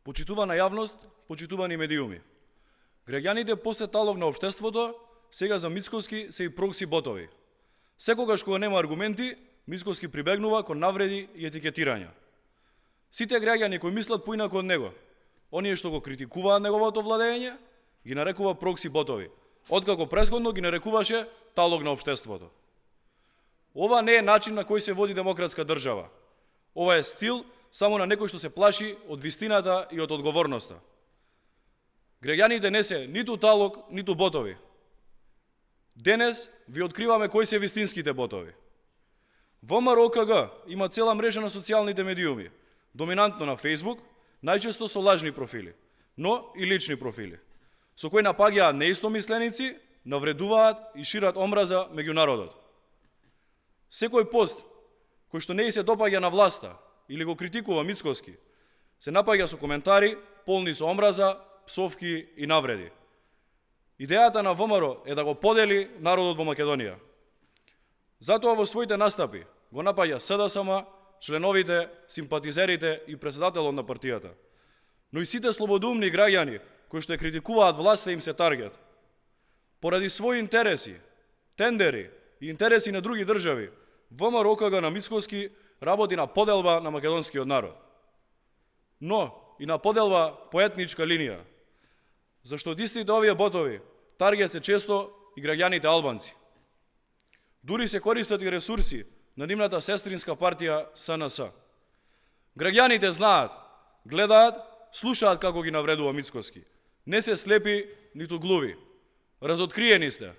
Почитувана јавност, почитувани медиуми. Граѓаните после талог на општеството, сега за Мицкоски се и прокси ботови. Секогаш кога нема аргументи, Мицкоски прибегнува кон навреди и етикетирања. Сите граѓани кои мислат поинако од него, оние што го критикуваат неговото владење, ги нарекува прокси ботови, откако претходно ги нарекуваше талог на општеството. Ова не е начин на кој се води демократска држава. Ова е стил само на некој што се плаши од вистината и од одговорноста. Граѓаните не се ниту талог, ниту ботови. Денес ви откриваме кои се вистинските ботови. ВМРО ОКГ има цела мрежа на социјалните медиуми, доминантно на Facebook, најчесто со лажни профили, но и лични профили, со кои напаѓаат неистомисленици, навредуваат и шират омраза меѓу народот. Секој пост кој што не и се допаѓа на власта или го критикува Мицкоски, се напаѓа со коментари полни со омраза, псовки и навреди. Идејата на ВМРО е да го подели народот во Македонија. Затоа во своите настапи го напаѓа СДСМ, членовите, симпатизерите и председателот на партијата. Но и сите слободумни граѓани кои што ја критикуваат власта им се таргет. Поради своји интереси, тендери и интереси на други држави, ВМРО ОКГ на Мицкоски работи на поделба на македонскиот народ. Но и на поделба по етничка линија. Зашто од истите овие ботови таргет се често и граѓаните албанци. Дури се користат и ресурси на нивната сестринска партија СНС. Граѓаните знаат, гледаат, слушаат како ги навредува Мицкоски. Не се слепи, ниту глуви. Разоткриени сте.